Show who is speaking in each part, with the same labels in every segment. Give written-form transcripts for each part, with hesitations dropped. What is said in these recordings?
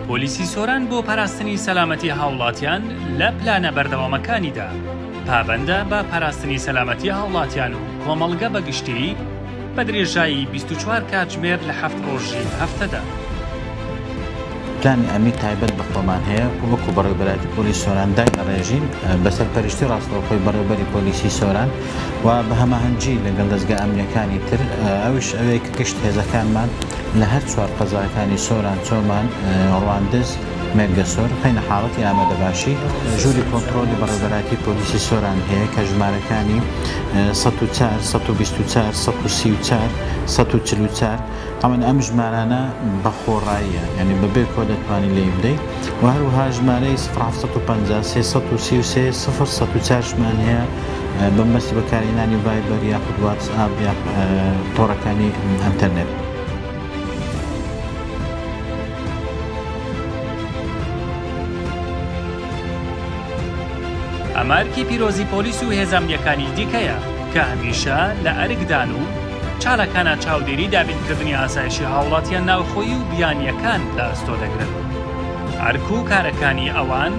Speaker 1: پۆلیسی سۆران بۆ پاراستنی سەلامەتی هاوڵاتیان لە پلانە بەردەوامەکانیدا پابەندە بە پاراستنی سەلامەتی هاوڵاتیان و کۆمەڵگە بە گشتی بە درێژایی 24 کاتژمێر لە هەفت ڕۆژی هەفتەدا.
Speaker 2: پلانی ئەمنی تایبەت بە خۆمان هەیە و وەکو بەڕێوەبەرایەتی پۆلیس سۆران دایدەڕێژین بە سەرپەرشتی ڕاستەوخۆی بەڕێوەبەری پۆلیسی سۆران و بە هەماهەنگی لەگەڵ دەزگا ئەمنیەکانی تر ئەویش ئەوەیە کە گشت هێزەکانمان لە هەر چوار قەزاکانی سۆران، چۆمان، ڕواندز، مێرگەسۆر بخەینە حاڵەتی ئامادەباشی. ژووری کۆنتڕۆڵی بەڕێوەبەرایەتی پۆلیسی سۆران هەیە کە ژمارەکانی، 104، 124، 134، 144، تەبعەن ئەم ژمارانە بە خۆڕاییە یانی بە بێ کۆد دەتوانی لێی بدەی و هەروەها ژمارەی 0750 333 0 104 شمان هەیە بە مەبەستی بەکارهێنانی ڤایبەر یاخود واتسئاپ یا تۆڕەکانی ئەنتەرنێت.
Speaker 1: ئەمە ئەرکی پیرۆزی پۆلیس و هێزە ئەمنییەکانی دیکەیە کە هەمیشە لە ئەرکدان و چالاکانە چاودێری دابینکردنی ئاسایشی هاوڵاتیان ناوخۆیی و بیانییەکان لە ئەستۆ دەگرن. ئەرک و کارەکانی ئەوان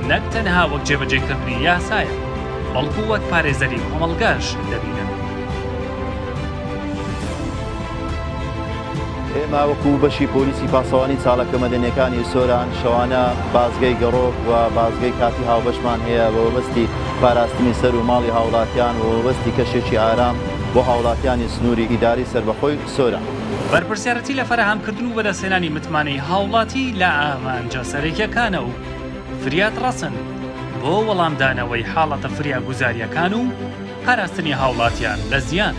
Speaker 1: نەک تەنها وەک جێبەجێکردنی یاسایە، بەڵکو وەک پارێزەری کۆمەڵگەش دەبینن.
Speaker 3: ئێمە وەکو بەشی پۆلیسی پاسەوانی چاڵەکە مەدەنیەکانی سۆران شەوانە بازگەی گەڕۆک و بازگەی کاتی هاوبەشمان هەیە بە مەبەستی پاراستنی سەر و ماڵی هاوڵاتیان و مەبەستی کەشێکی ئارام بۆ هاوڵاتیانی سنووری ئیداری سەربەخۆی سۆران.
Speaker 1: بەرپرسیارەتی لە فەراهەمکردن و بەدەستهێنانی متمانەی هاوڵاتی لە ئامانجە سەرەکیەکانە و فریادڕەسن بۆ وەڵامدانەوەی حاڵەتە فریاگوزارییەکان و پاراستنی هاوڵاتیان لە زیان.